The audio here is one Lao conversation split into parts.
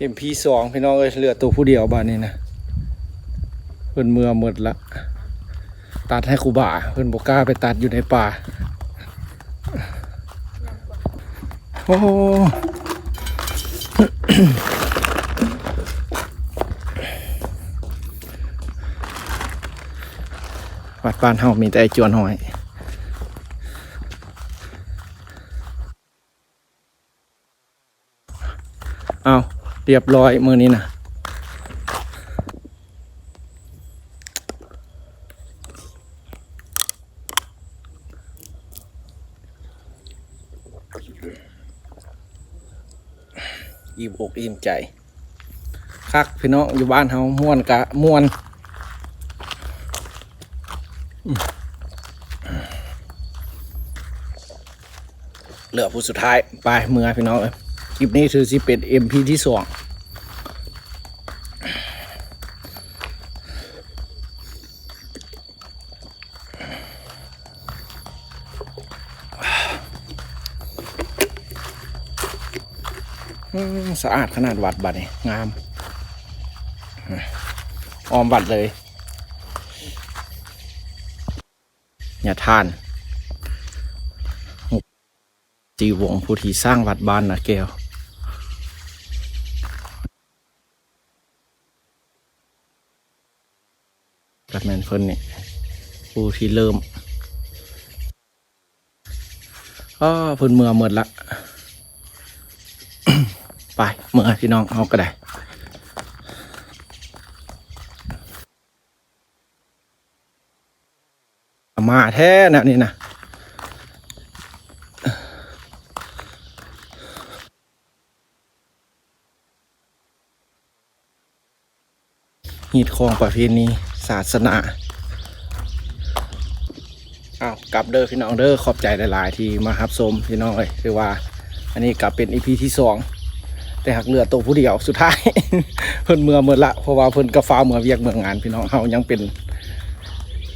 ເອັມພີສອງ ພີ່ນ້ອງເອີຍ ເຫຼືອໂຕຜູ້ດຽວບາດນີ້ນະ ເພິ່ນເມືອໝົດລະ ຕັດໃຫ້ຄູບາ ເພິ່ນບໍ່ກ້າໄປຕັດຢູ່ໃນປ່າ. ໂອ້ ວັດບ້ານເຮົາມີແຕ່ໄອ້ຈວນຫ້ອຍ. ເອົາ ຮຽບຮ້ອຍມື້ນີ້ນະ ອີ່ມອົກອີ່ມໃຈ. ຄັກພີ່ນ້ອງ ຢູ່ບ້ານເຮົາມ່ວນກະມ່ວນ. ເຫຼືອຜູ້ສຸດທ້າຍ ໄປເມືອພີ່ນ້ອງເອີຍ. ຄລິບນີ້ຖືຊິເປັນເອັມພີທີສອງ. ອືມ ສະອາດຂະໜາດວັດບາດນີ້ ງາມ ອ້ອມວັດເລີຍ ຍາທ່ານ ສີວົງ ຜູ້ທີ່ສ້າງວັດບ້ານນາແກ້ວ. ກໍແມ່ນເພິ່ນນີ້ ຜູ້ທີ່ເລີ່ມ. ອໍ ເພິ່ນເມືອໝົດລະ ໄປ ເມືອພີ່ນ້ອງເຮົາກໍໄດ້. ມາແທ້ແນວນີ້ນະ. ຮີດຄອງປະເພນີສາສະໜາ. ເອົາ ກັບເດີພີ່ນ້ອງເດີ ຂອບໃຈຫຼາຍໆທີ່ມາຮັບຊົມພີ່ນ້ອງເອີຍ. ຖືວ່າອັນນີ້ກໍເປັນອີພີທີສອງ ແຕ່ຫາກເຫຼືອໂຕຜູ້ດຽວ ສຸດທ້າຍເພິ່ນເມືອໝົດລະ ເພາະວ່າເພິ່ນກໍຟ້າວເມືອວຽກເມືອງານພີ່ນ້ອງ. ເຮົາຍັງເປັນ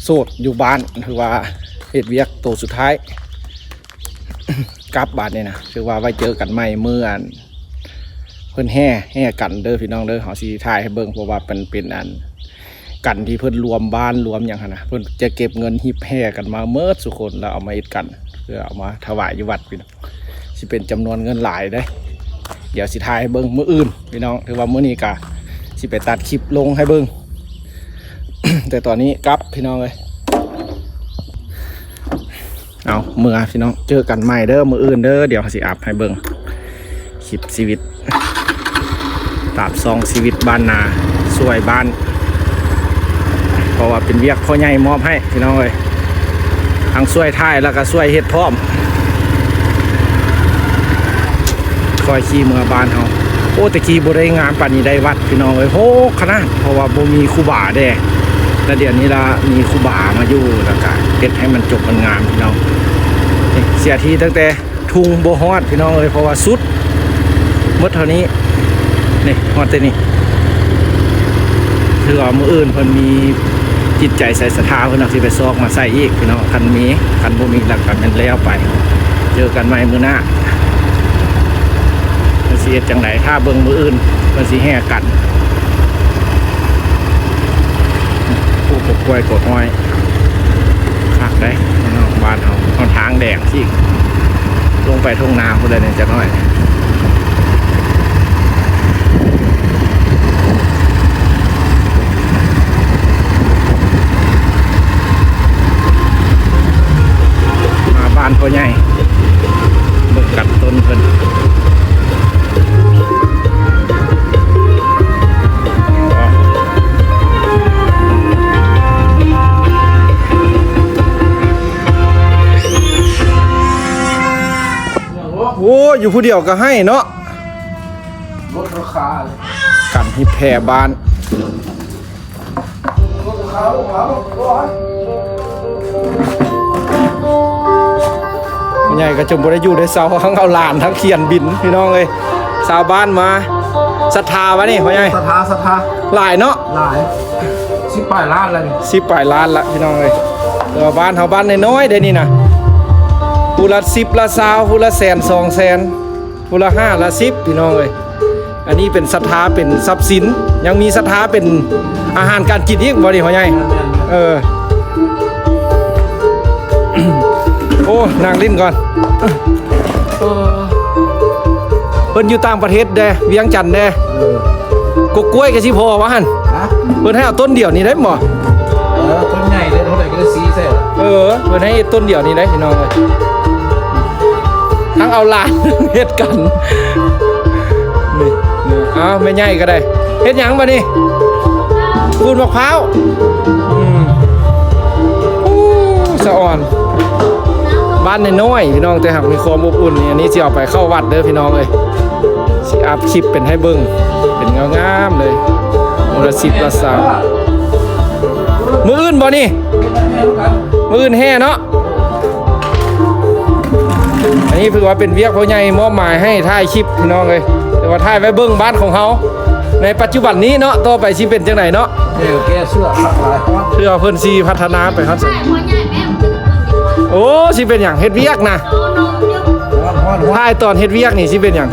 ໂສດຢູ່ບ້ານ ຖືວ່າເຮັດວຽກໂຕສຸດທ້າຍ. ກັບບາດນີ້ນະ ຖືວ່າໄວ້ເຈີກັນໃໝ່ມື້ອັນ ເພິ່ນແຫ່ ແຫ່ກັນເດີພີ່ນ້ອງເດີ. ເຮົາຊິຖ່າຍໃຫ້ເບິ່ງ ເພາະວ່າມັນເປັນອັນ ກັນທີ່ເພິ່ນລວມບ້ານລວມຫຍັງຫັ້ນນະ ເພິ່ນຈະເກັບເງິນຮີບແຫ່ກັນມາເໝິດສູ່ຄົນ ແລ້ວເອົາມາເຮັດກັນ ເພື່ອເອົາມາຖວາຍຢູ່ວັດພີ່ນ້ອງ. ຊິເປັນຈຳນວນເງິນຫຼາຍເດ້. ດຽວຊິຖ່າຍໃຫ້ເບິ່ງມື້ອື່ນພີ່ນ້ອງ. ຖືວ່າມື້ນີ້ກະຊິໄປຕັດຄລິບລົງໃຫ້ເບິ່ງ ແຕ່ຕອນນີ້ກັບພີ່ນ້ອງເອີຍ. ເອົາ ເມືອພີ່ນ້ອງ ເຈີກັນໃໝ່ເດີ ມື້ອື່ນເດີ. ດຽວເຮົາຊິອັບໃຫ້ເບິ່ງຄລິບຊີວິດ ຕາມຊ່ອງຊີວິດບ້ານນາ ຊ່ວຍບ້ານ ເພາະວ່າເປັນວຽກພໍ່ໃຫຍ່ມອບໃຫ້ພີ່ນ້ອງເອີຍ. ທັງຊ່ວຍຖ່າຍ ແລ້ວກໍຊ່ວຍເຮັດພ້ອມ. ຄ່ອຍຂີ່ເມືອບ້ານເຮົາ. ໂອ້ ແຕ່ກີ້ບໍ່ໄດ້ງາມປານນີ້ ໄດ້ວັດພີ່ນ້ອງເອີຍ ໂຮກຂະໜາດ ເພາະວ່າບໍ່ມີຄູບາແດ່ ແລ້ວດຽວນີ້ລະມີຄູບາມາຢູ່ ແລ້ວກະເຮັດໃຫ້ມັນຈົບມັນງາມພີ່ນ້ອງ. ນີ້ເສຍທີ່ຕັ້ງແຕ່ທຸ່ງບໍ່ຮອດພີ່ນ້ອງເອີຍ ເພາະວ່າສຸດໝົດເທົ່ານີ້. ນີ້ຮອດແຕ່ນີ້ ຄືວ່າມື້ອື່ນເພິ່ນມີ ຈິດໃຈໃສ່ສັດທາ ເພິ່ນອາດຊິໄປຊອກມາໃສ່ອີກພີ່ນ້ອງ ຄັນມີ. ຄັນບໍ່ມີແລ້ວກໍແມ່ນແລ້ວໄປ. ເຈີກັນໃໝ່ມື້ໜ້າ ເພິ່ນຊິເຮັດຈັ່ງໃດ ຖ້າເບິ່ງມື້ອື່ນເພິ່ນຊິແຫ່ກັນ. ປູກກົກກ້ວຍກົກອ້ອຍ ຄັກເດ້ພີ່ນ້ອງ. ບ້ານເຮົາ ເຮົາທາງແດງຊິລົງໄປທົ່ງນາພຸ້ນແຫຼະ ແໜ່ຈັກໜ້ອຍ. ມາບ້ານພໍ່ໃຫຍ່ ເບິ່ງກັນຕົ້ນເພິ່ນ. ໂອ້ ຢູ່ຜູ້ດຽວກໍໃຫ້ເນາະ ລົດລາຄາ ກັນຮີບແຜ່ບ້ານ. ພໍ່ໃຫຍ່ກໍຈົນບໍ່ໄດ້ຢູ່ໄດ້ເຊົາ ທັງເອົາຫຼານທັງຂຽນບິນ ພີ່ນ້ອງເອີຍ. ຊາວບ້ານມາສັດທາວະນີ້ ພໍ່ໃຫຍ່? ສັດທາ ສັດທາ ຫຼາຍເນາະ ຫຼາຍ ສິບປາຍລ້ານແລ້ວນີ້ ສິບປາຍລ້ານລະ ພີ່ນ້ອງເອີຍ. ແຕ່ວ່າບ້ານເຮົາບ້ານນ້ອຍໆເດ້ນີ້ນະ ຜູ້ລະສິບລະຊາວ ຜູ້ລະແສນສອງແສນ ຜູ້ລະຫ້າລະສິບ ພີ່ນ້ອງເອີຍ. ອັນນີ້ເປັນສັດທາເປັນຊັບສິນ ຍັງມີສັດທາເປັນອາຫານການກິນອີກບໍ່ນີ້ພໍ່ໃຫຍ່? ເອີ ໂອ້ ນັ່ງຫຼິ້ນກ່ອນ. ເອີ ເພິ່ນຢູ່ຕ່າງປະເທດເດ້ ວຽງຈັນເດ້. ເອີ ກົກກ້ວຍກໍຊິພໍວ່າຫັ້ນ. ຮະ? ເພິ່ນໃຫ້ເອົາຕົ້ນດຽວນີ້ໄດ້ບໍ່? ເອີ ຕົ້ນໃຫຍ່ເດ້ ເທົ່າໃດກໍໄດ້ສີ່ແສນ. ເອີ ເພິ່ນໃຫ້ເຮັດຕົ້ນດຽວນີ້ໄດ້ພີ່ນ້ອງເອີຍ. ທັງເອົາຫຼານເຮັດກັນ. ນີ້ ນີ້ ອ້າວ ແມ່ໃຫຍ່ກໍໄດ້. ເຮັດຫຍັງບາດນີ້? ຂູດໝາກພ້າວ. ອືມ ໂອ້ ສະອອນ. ບ້ານນ້ອຍໆ ພີ່ນ້ອງ ແຕ່ຫາກມີຄວາມອົບອຸ່ນ. ນີ້ ອັນນີ້ຊິເອົາໄປເຂົ້າວັດເດີພີ່ນ້ອງເອີຍ. ຊິອັບຄລິບເປັນໃຫ້ເບິ່ງ ເປັນງາມໆເລີຍ. ມື້ລະສິບລະຊາວ. ມື້ອື່ນບໍ່ນີ້? ມື້ອື່ນແຫ່ເນາະ. ອັນນີ້ຖືວ່າເປັນວຽກພໍ່ໃຫຍ່ມອບໝາຍໃຫ້ຖ່າຍຄລິບພີ່ນ້ອງເອີຍ. ແຕ່ວ່າຖ່າຍໄວ້ເບິ່ງບ້ານຂອງເຮົາໃນປັດຈຸບັນນີ້ເນາະ. ຕໍ່ໄປຊິເປັນຈັ່ງໃດເນາະ? ແກ່ ແກ່ເສື້ອຄັກຫຼາຍ. ເພື່ອເພິ່ນຊິພັດທະນາໄປຮອດໃສ? ໂອ້ ຊິເປັນຫຍັງ? ເຮັດວຽກນະ. ຖ່າຍຕອນເຮັດວຽກນີ້ຊິເປັນຫຍັງ?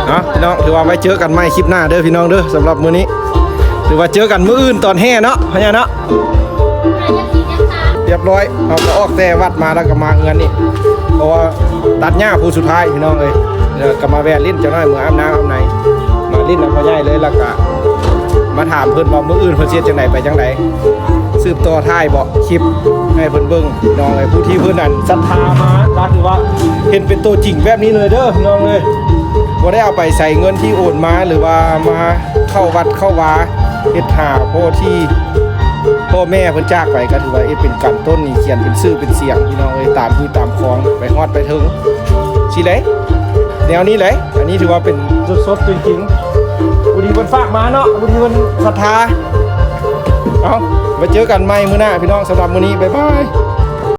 ເນາະ ພີ່ນ້ອງ ຖືວ່າໄວ້ເຈີກັນໃໝ່ຄລິບໜ້າເດີພີ່ນ້ອງເດີ. ສຳລັບມື້ນີ້ຖືວ່າເຈີກັນມື້ອື່ນຕອນແຫ່ເນາະ ພໍ່ໃຫຍ່ເນາະ. ຮຽບຮ້ອຍ ເຮົາກໍອອກແຕ່ວັດມາ ແລ້ວກໍມາເຮືອນນີ້ ເພາະວ່າຕັດຫຍ້າຜູ້ສຸດທ້າຍພີ່ນ້ອງເອີຍ. ແລ້ວກໍມາແວ່ຫຼິ້ນຈັກໜ້ອຍ ເມືອອາບນ້ຳອາບໃນ ມາຫຼິ້ນນຳພໍ່ໃຫຍ່ເລີຍ. ແລ້ວກໍມາຖາມເພິ່ນວ່າມື້ອື່ນເພິ່ນຊິເຮັດຈັ່ງໃດ ໄປຈັ່ງໃດ ສືບຕໍ່ຖ່າຍເບາະຄລິບໃຫ້ເພິ່ນເບິ່ງພີ່ນ້ອງເອີຍ. ຜູ້ທີ່ເພິ່ນນັ້ນສັດທາມາ ກໍຖືວ່າເຫັນເປັນຕົວຈິງແບບນີ້ເລີຍເດີພີ່ນ້ອງເອີຍ. ບໍ່ໄດ້ເອົາໄປໃຊ້ເງິນທີ່ໂອນມາ ຫຼືວ່າມາເຂົ້າວັດເຂົ້າວາ ເຮັດຫາພໍ່ທີ່ ພໍ່ແມ່ເພິ່ນຈາກໄປ ກໍຖືວ່າເຮັດເປັນການຕົ້ນນີ້ ຂຽນເປັນຊື່ເປັນສຽງພີ່ນ້ອງເອີຍ ຕາມຮີດຕາມຄອງ ໄປຮອດໄປເຖິງຊີ້ແຫຼະ ແນວນີ້ແຫຼະ. ອັນນີ້ຖືວ່າເປັນສົດໆຈິງໆ ຜູ້ທີ່ເພິ່ນຝາກມາເນາະ ຜູ້ທີ່ເພິ່ນສັດທາ. ເອົາ ໄວ້ເຈີກັນໃໝ່ມື້ໜ້າພີ່ນ້ອງ. ສຳລັບມື້ນີ້ ບາຍບາຍ.